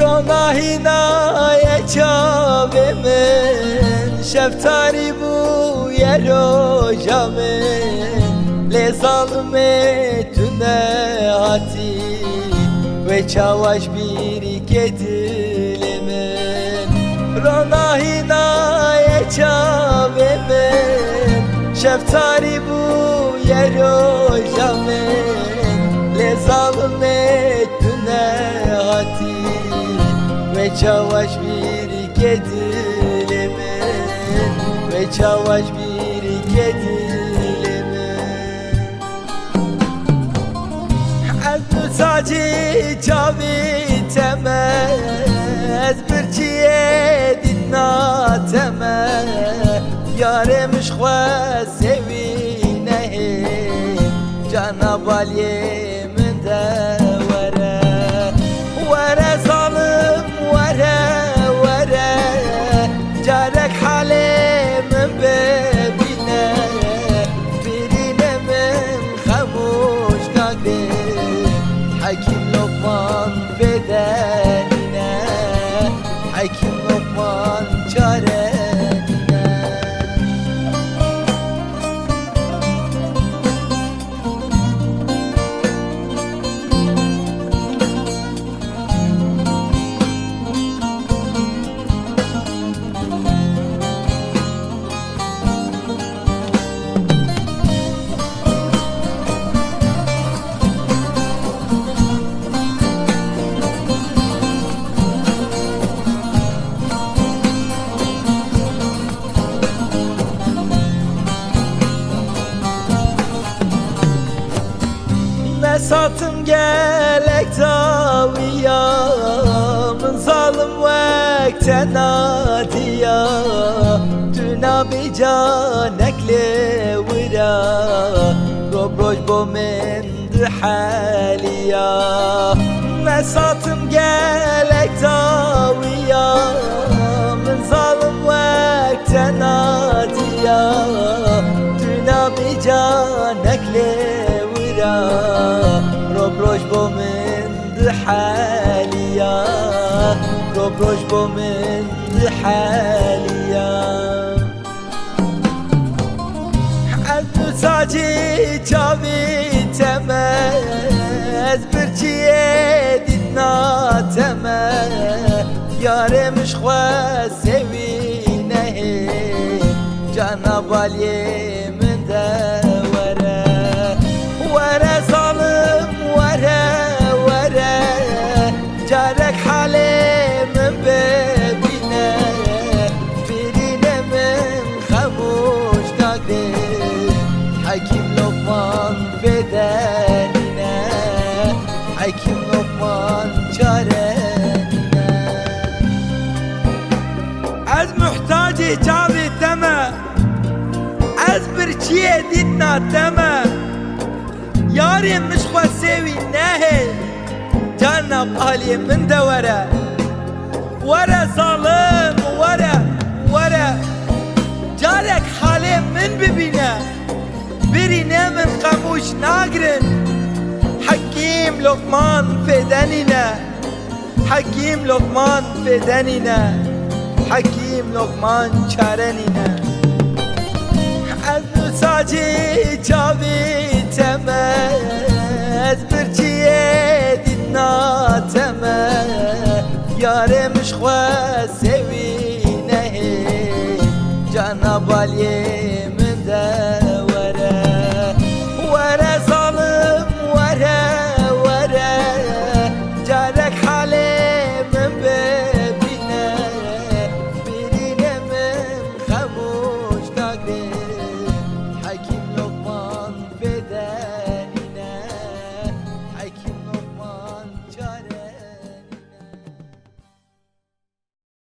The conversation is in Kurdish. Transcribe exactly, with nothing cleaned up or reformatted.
Rona hînaye çavê min, şev tarî bûye roja min. Lê zalimê tu nehatî, wê çawa ji bîrî kê dilê min. Rona hînaye çavê min, şev tarî bûye roja min. Lê zalimê tu nehatî, wê çawa ji bîrî kê dilê min, wê çawa ji bîrî kê dilê min. Ez nûsacî çavî te me, ez birçiyê dîtina te me. Yarê min ji xwe sêwî nehê, cana baliyê min de were. Were zalim, were, were, carek halê min bibîne. Birîne min xemûş nake, Hekîm Lokman fêde nîne, Hekîm Lokman çare nîne. Mesatim gelek dawiya, min zalim wek te nadiya. Tu nabî canek lê wira, rob roj bo min diheliya. Mesatim gelek dawiya, min zalim wek te nadiya. Tu nabî canek lê wira, rob roj bo min diheliya, rob roj bo min diheliya. Ez nûsacî çavî te me, ez birçiyê dîtina te me. Yarê min ji xwe sêwî nehê, cana baliyê min de were. Were zalim, were, were, carek halê min bibîne. Birîne min xemûş nake, Hekîm Lokman fêde nîne, Hekîm Lokman çare nîne. Ez muhtacê çavê te me, ez birçiyê dîtina te me. Yarê min ji xwe sêwî nehê, cana baliyê min de were. Were zalim, were, were, carek halê min bibîne. Birîne min qemûş nagirin, Hekîm Lokman fêde nîne. Hekîm Lokman fêde nîne, Hekîm Lokman çare nîne. Ez nûsacî çavî te me, ez birçiyê dîtina te me. Yarê min ji xwe sêwî nehê, cana baliyê